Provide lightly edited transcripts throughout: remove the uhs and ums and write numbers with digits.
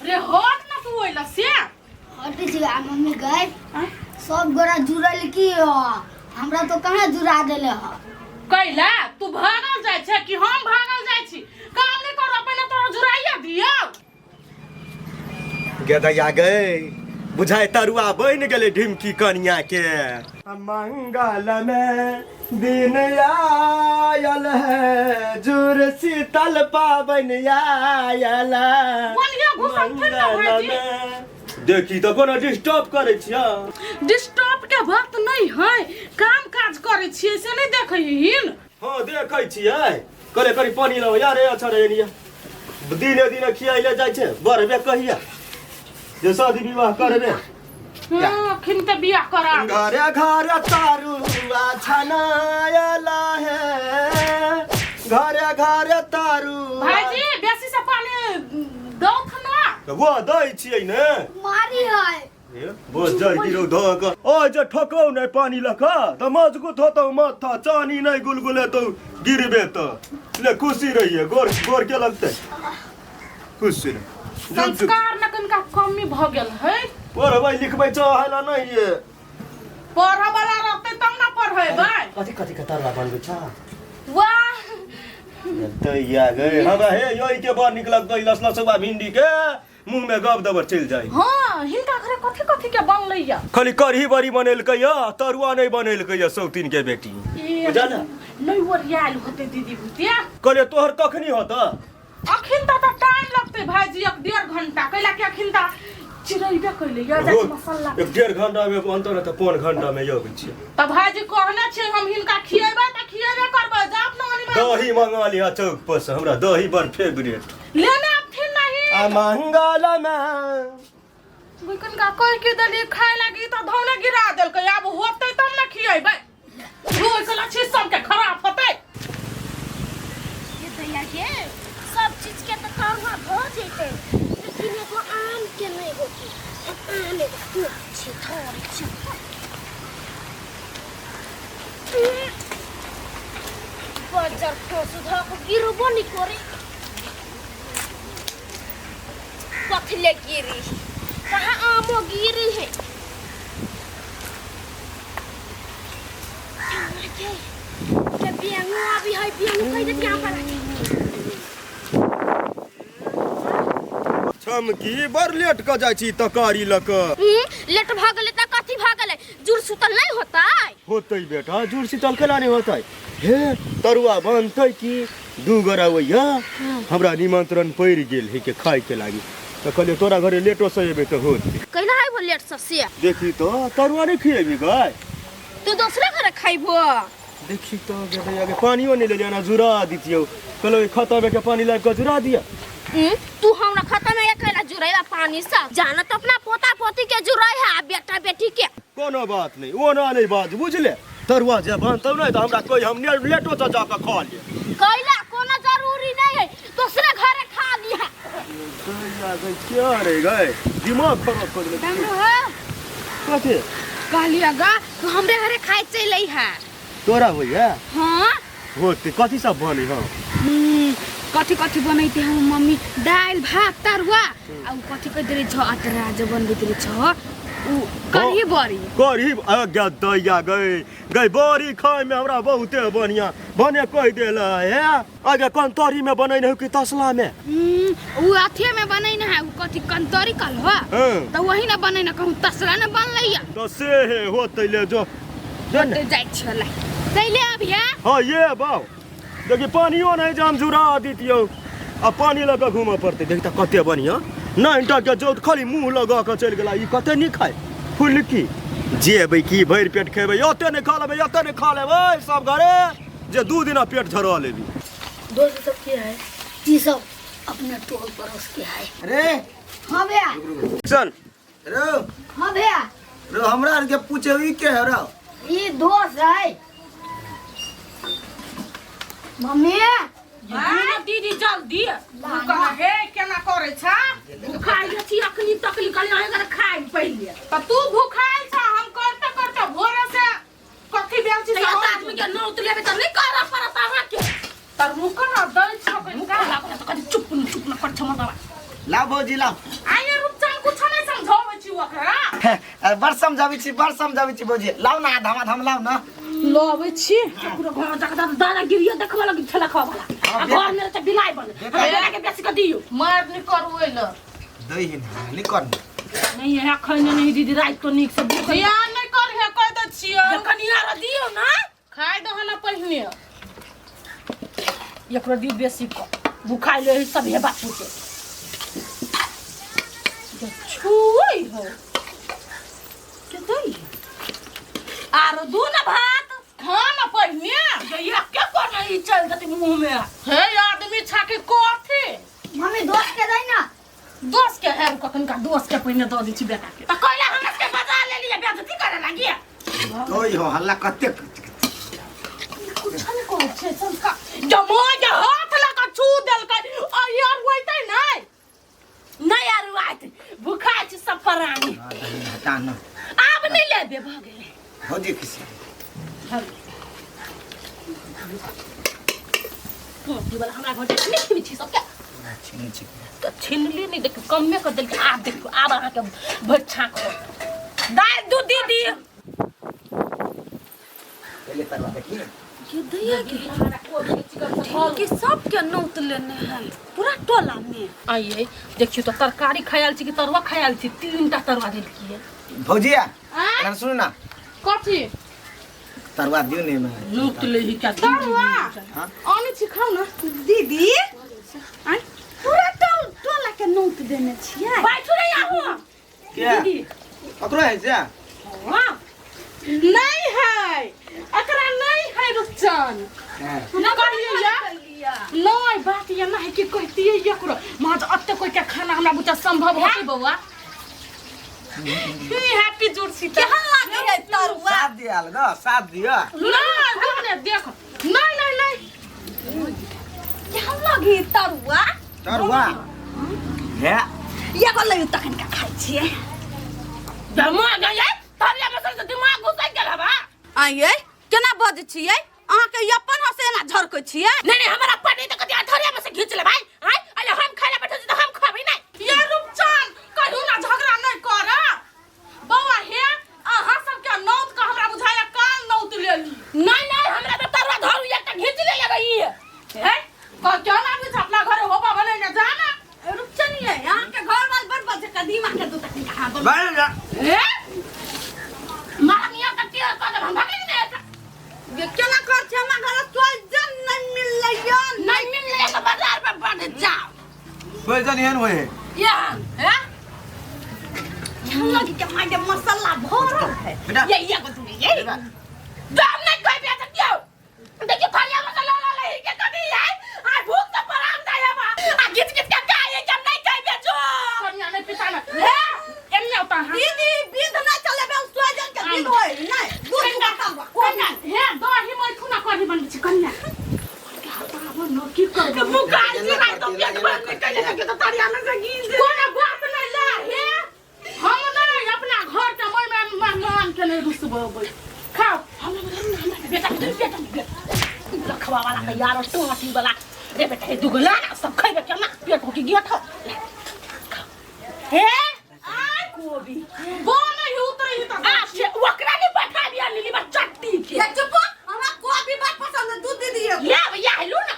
रे हट ना तू ओइला से हटै छी आ मम्मी गए सब गोरा जुड़ल की हो हमरा तो कहाँ जुड़ा देले हो कैला तू भागल जाइ छै कि हम भागल जाइ छी काम नहीं करो पहिले तोरा जुड़ाइया दियौ गेदैया गए बुझाय तरुआ बनि गेलै ढिमकी कनिया के मंगल में दिन आयल है जुर शीतल पाबनि आयल बोलिए घुसल फिर ना मंगल भाईजी में देखी तऽ कोनो डिस्टर्ब करै छियै डिस्टर्ब के वक्त नहीं है काम काज करे छियै से नहीं देखै हिन हँ देखै छियै करे करी पानी लाओ यार अच्छा रे एनिया दिने दिने खियाइले जाइ छै बढ़बे कहिया जे शादी विवाह करबे अखन तऽ बियाह करा घरे घरे तारुआ छनायला है घरे घरे तारुआ भाईजी बेसी से पानी दौथ ना वो दै छियै ने मारी है बस जर गिरो धऽ कऽ ओ जे ठकौ नहि पानी लऽ कऽ तऽ मजगूत होतौ माथा चानी नहि गुलगुलेतौ गिरबे तऽ ले खुशी रहिए गोर गोर के लगतै खुशी रह जुग जुग संस्कार न कनिका कमी भऽ गेल है पढ़बै लिखबै चाहै ला नहि ये पढ़ऽ वाला रहतै तब ने पढ़ेबै कथी कथी के तरुआ बनबै छ वाह तैया गए हमरा हे योई के बड़ निक लगतै लसलसुआ भिंडी के मुंह में गप दबर चलि जाइ हाँ हिनका घरे कथी कथी के बनलै या खाली कढ़ी बड़ी बनेलकै या तरुआ नहि बनेलकै या सौतीन के बेटी ए, बुझल नहि ओरियायल होतै दीदी भूतिया कहलियै तोहर कखनी होत अखिन तऽ टाइम लगतै भाईजी एक डेढ़ घंटा कैला कि अखिन तऽ चिड़ैबे कैले या जाइ मसाला एक डेढ़ घंटा में बनतो ने तऽ पौन घंटा में अबै छियै तऽ भाईजी कहने छियै हम हिनका खिएबै तऽ खिएबे करबै जाप न अनिमा दही मंगा लिहा चौक पर से हमरा दही बड़ फेवरेट लेने आबथिन नहीं आ मंगल में कनिका कहि के देली खाय लागी तऽ धौने गिरा देलकै आब होतै तब ने खिएबै रोज के लच्छी सबके खराब होतै ये दैया के सब चीज के तऽ तरुआ भऽ जेतै लेकिन एगो आम के नहि होतै आम एगो तोड़ै छी थोड़ै छी बजर ठोस धऽ कऽ गिरबो नहि करै कथी गिरी कहाँ आमो गिरी है के बियांगो अभी है बियांगो कहि देती आम पर छमकी बड़ लेट कऽ जाइ छी तकारी लऽ कऽ लेट भऽ गेलै तऽ कथी भऽ गेलै जुड़ सुतल नहि होतै होतै बेटा जुड़ शीतल केना नहि होतै हे तरुआ बनतै की दू गोरा ओइया हमरा निमंत्रण पड़ि गेल है के खाय के लागी तऽ कहलियै तोरा घरे लेटो से एबै तऽ होतै कैला आइबो लेट से से देखी तो तरुआ नहि खिएबी गय तू दोसरे घरे खैबो देखी तो गेलै आगे पानियो नहि लेलियै ना जुड़ा दितियौ कहलहुँ खतमे के पानी लाबि कऽ जुड़ा दिअ तू हमरा खतम है कैला जुड़ैला पानी से जाना तो अपना पोता पोती के जुड़ै है आ बेटा बेटी के कोनो बात नहि ओना नहि बाज बुझले तरुआ जे बनतौ नहि तऽ हमरा कोइ हम लेटो से जाकऽ खा ले कैला कोनो जरूरी नहीं है दूसरे घरे खा लिहा क्या रे गए दिमाग खराब कर देलक कथी कहलिए गा तू हमरे घरे खाए चल है तोरा होइया हाँ होते कथी सब बनै हँ कथी कथी बनैते हम मम्मी दालि भात तरुआ आ उ कथी कहैत रहे छ अतरा जे बनबैत रहे छ उ कढ़ी बड़ी कढ़ी आज्ञा दैया गई गई बड़ी खाय में हमरा बहुते बढ़िया बने कहि देल हे आगे कंतरी में बनै है कि तसला में उ अथिये में बनै न है उ कथी कंतरी कल हो हाँ। त वही न बनै न कहूँ तसला न बनलै या तो से हे होते ले जो जो ने तो जाइ छला तैले अभी है हाँ ये बाव देखी पानियो नहीं जाम जुड़ा दितियौ आ पानी लऽ कऽ घूमऽ पड़तै देख तऽ कते बढ़िया नहीं के जोत खाली मुँह लगा कऽ चलि गेला ई कते नीक खाय फुलकी जेबै की भरि पेट खेबै ओते नहि खा लेबै ओते नहि खा लेबै सब घरे जे दू दिना पेट झड़ा लेबी दोस्त सब के है ई सब अपने टोल पड़ोस के है रे हाँ भैया सन रो हाँ भैया रो हमरा आर के पूछे ई के है रो ई दोस्त है मम्मी हाँ, दीदी जल्दी कहा हे केना करे छा भूखाइल छी अखनी तकली कहली अगर खाइ पहिले त तू भूखाइल छा हम करते करते भोरे से कथी बेल छी तऽ आदमी के नौत लेबै तऽ नहि करऽ पड़त अहाँके त रुक न दै छ कनिका लागल तऽ कनि चुप न चुप न कर छमर बाबा ला भौजी ला आइए रूपचंद कुछ नहीं समझाबै छी ओकरा। अरे बड़ समझाबै छी, बड़ समझाबै छी भौजी। लाउ ना धमाधम लाउ ना। लबै छी। पूरा घर जाके दादागिरी देखबऽ लगी छला खावा वाला आ घर में तऽ बिलाइ बन हमरा बेटा के बेच के दियौ। मार नहीं करू ओइ ल। दही ना निकल। नहीं है खैने नहीं दीदी रात को नीक से भूख ध्यान नहीं कर हे कह दै छियौ। कनिया र दियौ ना। खाय दह ना पहिने। एकरो दी बेसी क भूखाइ ले सब हे बापू के छुई हो के दई आरो दू ना भात खा ना पहिने। ये के कोना ई चल जति मुंह में। हे आदमी छाके कथी मम्मी दोस्त के दई ना। दोस्त के है कखन का दोस्त के पहिने दऽ दै छी बेटा के। त कइला हमरा के बजा ले लिए बेइज्जती करे लागी। तोई हो हल्ला कते कुछ नहीं कहै छै संस्कार जमा के हाथ लगा छू देलकै आ यार होइतै नै। नहीं यार आइत भूखा छी सब प्राणी। हटा ना। आब नहीं लेबे भ गेलै। भौजी किसी टोपी वाला हमरा घर के नहीं छी सबके। छीन छी त छिनली नहीं देखियो कमे कर देलकै। आब देखियो आब अहाँके भरि छाक हो दालि दूध दीदी। पहले तरवा देखी। ये दैया के के सबके नौत लेने है पूरा टोला में। आइए देखियो तो तरकारी खायल छी कि तरुआ खायल छी। तीन टा तरुआ देलकिए भौजिया ना सुनू ना। कथी तरुआ दियो ने में। नौत लेही क्या तरुआ? हां आने छी खाउ ना दीदी। आय पूरा टोला के नौत देने छियै। बैठू रे आहो के दीदी। ककरो है से? हां नहीं है एकरा नहीं है रुपचन। हां कहलियै या नहीं बात ये ना है कि कहतियै एकरो माज अत्ते कोई के खाना हमरा बुझा संभव होतै बौआ। ही हैप्पी जुड़ सीता केहन लागे है तरुआ? साथ दिया ल साथ दिया। नहीं हमने देख नहीं नहीं नहीं केहन लागे तरुआ? तरुआ हे एगो लइयो तखन का खाइ छियै। दिमाग गयै तरिया में से दिमाग घुसै गेल हबा। आइए केना बजै छियै अहाँके अपन हसे एना झरकै छियै? नहीं नहीं हमरा अपन नहीं त कथि अथरिया में से घीच ले भाई। आय अरे हम खाय ला बैठल छी त हम खाबी नहीं। ये रूपचंद कहियो ना झगड़ा नहीं कर बौआ। हे अहाँ सबके नौत के हमरा बुझाया काल नौत लेली। नहीं नहीं हमरा त तरुआ धरू एकटा घीच ले लेबै ई। हे कह क्यों ना बुझ अपना घरे होबा बने ना जाना। रूपचन ये अहाँके घर वाल बड़ बजे कदीमा के दू तखन कहाँ बन बैठ जा। हे मारा मियां के तेल कह देब हम भागि नहीं। ये केना कर छै हमरा घर सोजन नहीं मिललै। नहीं मिललै त बाजार में बढ़ जाओ। सोजन एहन होय है। एहन हे केहन लागे के माय के मसाला भरल है। बेटा ये ये को तू ये दाम नहीं कोई बेच दियो। देखियो थालिया मसाला ला ले के कभी है आ भूख त पराम जाय हम आ घिच घिच के खाए के नहीं खाए बेचो। कन्या नहीं पिता ना हे एन्ने होता हां दीदी विध नहीं चलेबे सोजन के विध होय नहीं दूध तरुआ कन्या हे दही मैथुना कढ़ी बनबै छी कन्या। न की करबै मुकाल जी रात तो पेट भर निकल जाए के तो थालिया में से घी दे। कोनो बात नहीं ला हे हम नहीं अपना घर के मोय में मेहमान के नहीं रुसबेबै। खाओ हमरा हमरा बेटा के बेटा बेटा रखवा वाला के यार टोटी वाला रे बेटा हे दुगला ना सब खैबे केना पेट हो के गिया था। हे आय कोबी बो नहीं उतरे ही त आ ओकरा नहीं बैठा दिया नीली बा चट्टी के। ये चुप हमरा कोबी बड़ पसंद है दूध दीदी ये। ले भैया हेलो ना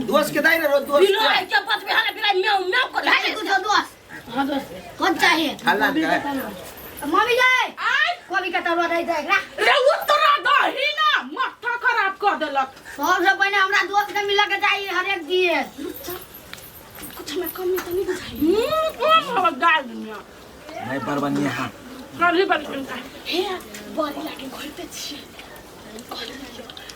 दोस्त के दाई रे रोज दोस्त बिलो के बच में हले बिलाई म्याऊ म्याऊ कर ले दूध दोस्त। हां दोस्त कौन चाहिए? हल्ला कर मम्मी जाए आय कोबी के तरुआ दे दे एकरा। रे उतरा दही ना माथा खराब कर देलक। सबसे पहले हमरा दोस्त के मिल के चाहिए हर एक दिए। कुछ हमें कमी त नहीं बुझाई। कम हवा गाल दुनिया नहीं पर बनिया। हां कभी बन हे बड़ी लागे घरते छी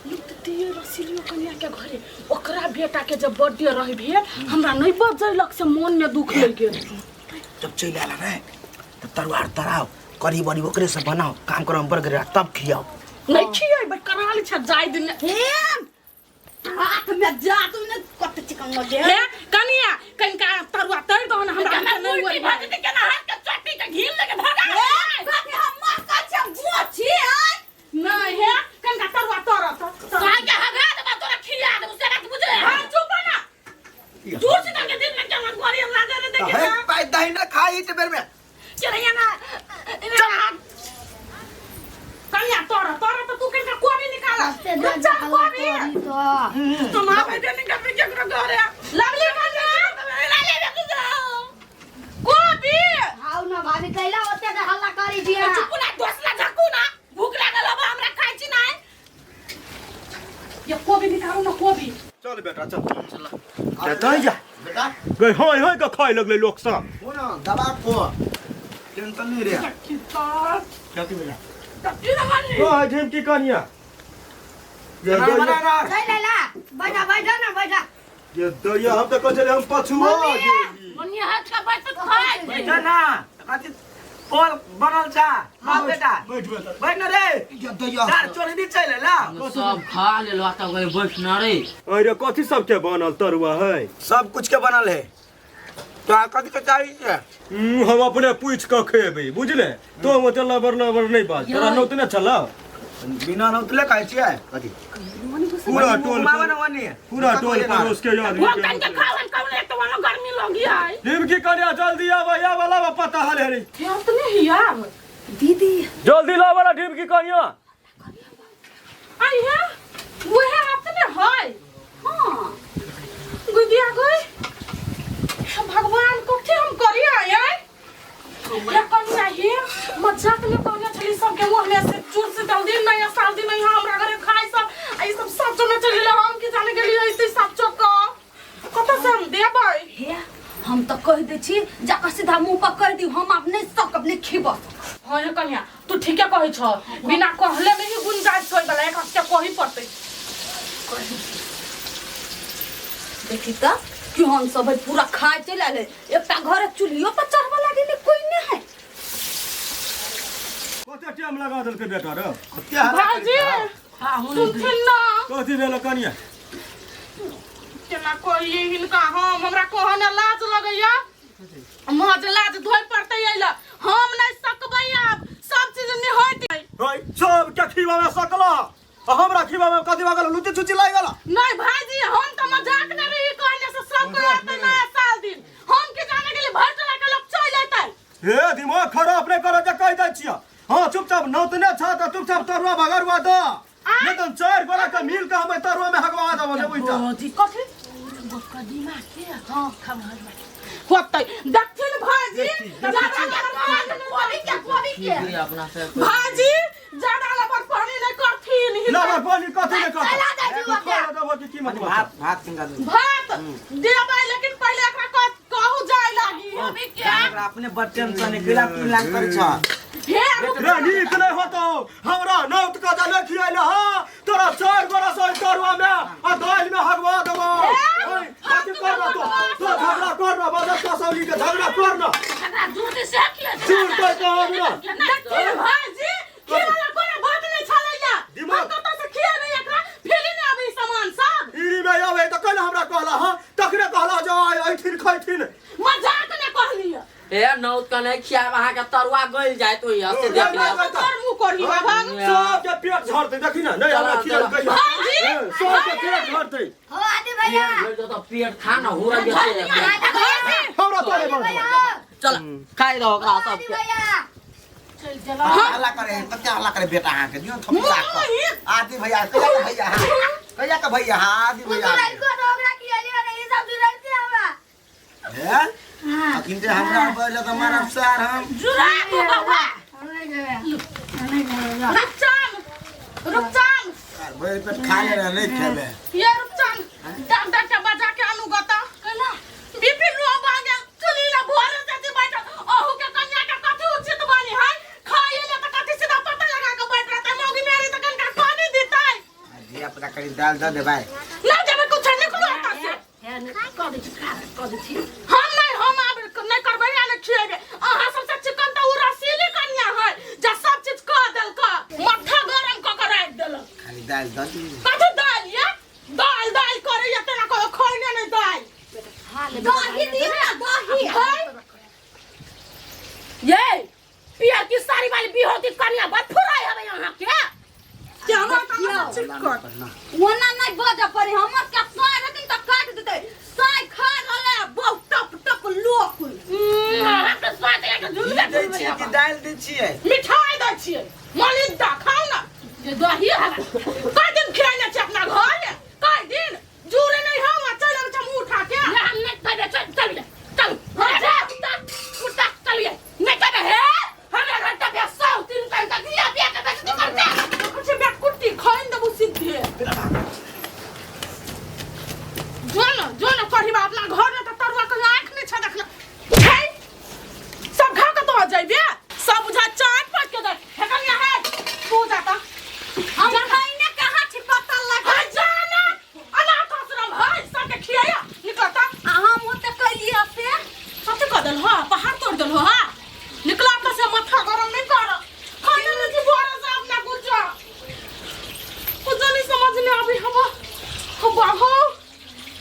लुक दिए रसीलियो कन्या के घरे ओकरा बेटा के जब बर्थडे रही भेल हमरा नहीं बजैलक से मन में दुख लग गेल। जब चल आला रे तब तरुआ तराओ करी बड़ी ओकरे से बनाओ काम करम बर्गर तब खियाओ। नहीं खियाई कराल छ जाय दिन। हे हाथ में जा तू ने कत चिकन लगे। हे कनिया कनिका तरुआ तर दहन हमरा नहीं ओरी भाजी केना हाथ के चट्टी के घी लगे भगा। हे बाकी हम मां का छ गुआ छी आय नहीं हे कनिका तरुआ तर त साग के हगा देबा तोरा खिया देबो से बात बुझे। हां चुप ना दूर से के दिन में केना गोरी लागे रे देखे। हे पाई दही ना खाई त बेर में चल ना कन्या तोरा तोरा तो तू किनका कोबी निकाला रुक जा कोबी तुम आबे दे निकल के केकरो घरे लवली कन्या ला ले ले कोबी आउ ना भाभी कैला ओते के हल्ला करी दिया चुप ना दोसला झकू ना भूख लागल अब हमरा खाइ छी नहीं ये कोबी निकालो ना कोबी चल बेटा चल चल जा बेटा गई होय होय के खाय लगले लोक सब हो ना दबा को टेंशन नहीं रे क्या की बेटा ओ झिमकी कनिया ये ना दैया ना ना ले ले ला बैठा बैठा ना बैठा ये दैया हम तऽ कहै छलियै हम पछुआ गेली मन्नी हाथ का बैठ तो खाइ बैठ ना कथी पोल बनल छ हाँ बेटा बैठ बेटा बैठ न रे ये दैया चार चोरी चल ला सब खा लेलो तब गए बैठ ना रे अरे कथी सबके बनल तरुआ है सब कुछ के बनल है तो कथी के चाहिए छै? हम अपने पूछ कऽ खेबै बुझले तो ओते लबर लबर नहीं बाज तोरा नौतने छला बिना नौतले खाइ छियै कथी पूरा टोल मामा ना वनी पूरा टोल पड़ोस के आदमी वो कन के खावन कौन एक तो वहाँ गर्मी लगी है निमकी कनिया जल्दी आवा आवा लावा पता हाल हरी ये तो नहीं यार दीदी जल्दी लावा ना ढिमकी कनिया आई है वो है अपने है हाँ गुदिया गई भगवान कथी हम करी आए ये कनिया हे मजाक में कहने छली सबके मुंह में से चूर से जल्दी नया साल दिन नहीं हमरा घरे खाइ सब आ ई सब सब में चली गेलै हम की जाने गेलियै ऐसे सब चौक कतऽ से हम देबै हे हम तऽ कहि दै छी जाकऽ सीधा मुँह पर कहि दियौ हम आब नहि सकब नहि खेबऽ हाँ हे कन्या तू ठीके कहै छ बिना कहले में ही गुंजाइश होय वाला एक हफ्ता कही पड़तै देखी तऽ केहन सब है पूरा खाय चलि आयल है एकटा घरे चूल्हियो पर चढ़बऽ लागे ने कोई नहि है कते टाइम लगा देलकै बेटा रे कते हल्ला करै भाईजी छै? सुनथिन ना कथी भेल कनिया केना कहिए हिनका हम हमरा कहने लाज लगैया मज लाज धोइ पड़तै अइला हम नहि सकबै आब सब चीज निहोइत ओइ सब के खिबावे सकला आ हमरा खिबावे कथी भऽ गेल लुची चुची लागि गेल नहीं भाईजी हम तो मजाक नहीं रही कहने से सब कोई आते नया साल दिन हम के जाने के लिए भर चला के लोग चल जाते हे दिमाग खराब नहीं कर जे कहि दै छियै हाँ चुपचाप नौतने छ तऽ चुपचाप तरुआ भगरुआ दऽ नहीं तऽ चारि गोरा के मिल के हम तरुआ में हगवा देबो जे बुझता जी कथी कदीमा के हां होतै देखथिन भाईजी ज्यादा लबर कोबी के कोबी के अपना से भाईजी ज्यादा लबर पानी नहीं करथिन लबर पानी कथी नहीं करता चला जाइ छी ओतऽ। देबो कि की मतलब भात भात किनका दू भात देबै लेकिन पहिले एकरा कहू जाय लागी कोबी के एकरा अपने बड़ टेंशन है किला तीन लाख करै छ हे रुक रे नीक नहीं होतो हमरा नौत के जले खियाइले हाँ तोरा चारि गोरा से तरुआ में आ दालि में हगवा देबो ओइ, कथी करना तो तो झगड़ा करना बाजार कसौली के झगड़ा करना एकरा दूध से खिले दूध के हमरा देखथिन भाईजी खियाला कोनो बात नहीं छलैया दिमाग- हम कतऽ से खियाबै एकरा फेली नहि आबै सामान सब इरी में आवे तऽ कैला हमरा कहला हाँ तखने कहला जो आइ अइथिन खैथिन मजाक नहि कहलियै ए नौत के नहीं खियाब अहाँ के तरुआ गइल जाइत ओहि से देख लेब तोर मुँह करही बाबा सबके पेट झड़तै देखी ना नहीं हमरा खियाल कहियो भाईजी सबके पेट झड़तै हो आदि भैया पेट झड़ तो पेट खा ना हो जेतै हमरा तोरे बड़ चल खाइ रहो ओकरा आदि सबके भैया हल्ला करे है कते हल्ला करे बेटा अहाँ के दियौ थप्पड़ मुँह आदि भैया कहिया के भैया हाँ कहिया के भैया हाँ आदि भैया जुड़ल को तो ओकरा खियाली और ई सब जुड़ल के हमरा हैं अखिन जे हमरा बैल तऽ मारब सार हम जुड़ा को बाबा हम नहीं जेबै हम नहीं जेबै रुपचान रुपचान सार भरि पेट खा ले रहे नहीं खेबे ये रुपचान डॉक्टर के बजा के आनू गता कहला बीपी लो भागे चुली ला भोरे से जी बैठल अहू के कन्या के कथी उचित बानी है खाए ले त कथी सीधा पता लगा के बैठ रहते मौगी मेरी त कनका पानी देतै धिया पुता कनि दालि दऽ देबै ना जाबे कुछ निकलो एतऽ से हे कह दै छी खा कह दै छी हम नहीं हम आब नहीं करबै आ नहीं खिएबै अहाँ सबसे चिकन तऽ उ रसीली कन्या है जे सब चीज कह देलक माथा गरम कऽ के राखि देलक खाली दालि दऽ दी कथी दालि ये दालि दालि करैया तेना कह खैने नहि दालि दही दियौ ना दही है ये पियर की साड़ी वाली बिहोती कन्या बड़ फुराई हवे यहाँ के के हमरा तऽ चिकन ओना नहि बजऽ पड़े हमर के साँय रहथिन तऽ काटि देतै साँय खा रहलै आ बहुत टप टप लोक अहाँके स्वाद के घी झुलबे दै छियै कि दालि दै छियै? मिठाई दै छियै मलिदा खाउ ना जे दही हवा कई दिन खिलाने छियै अपना घर में कई दिन जूरे नहीं हम आ चल आबै छै मुँह उठा के हम नहीं खैबे चल चल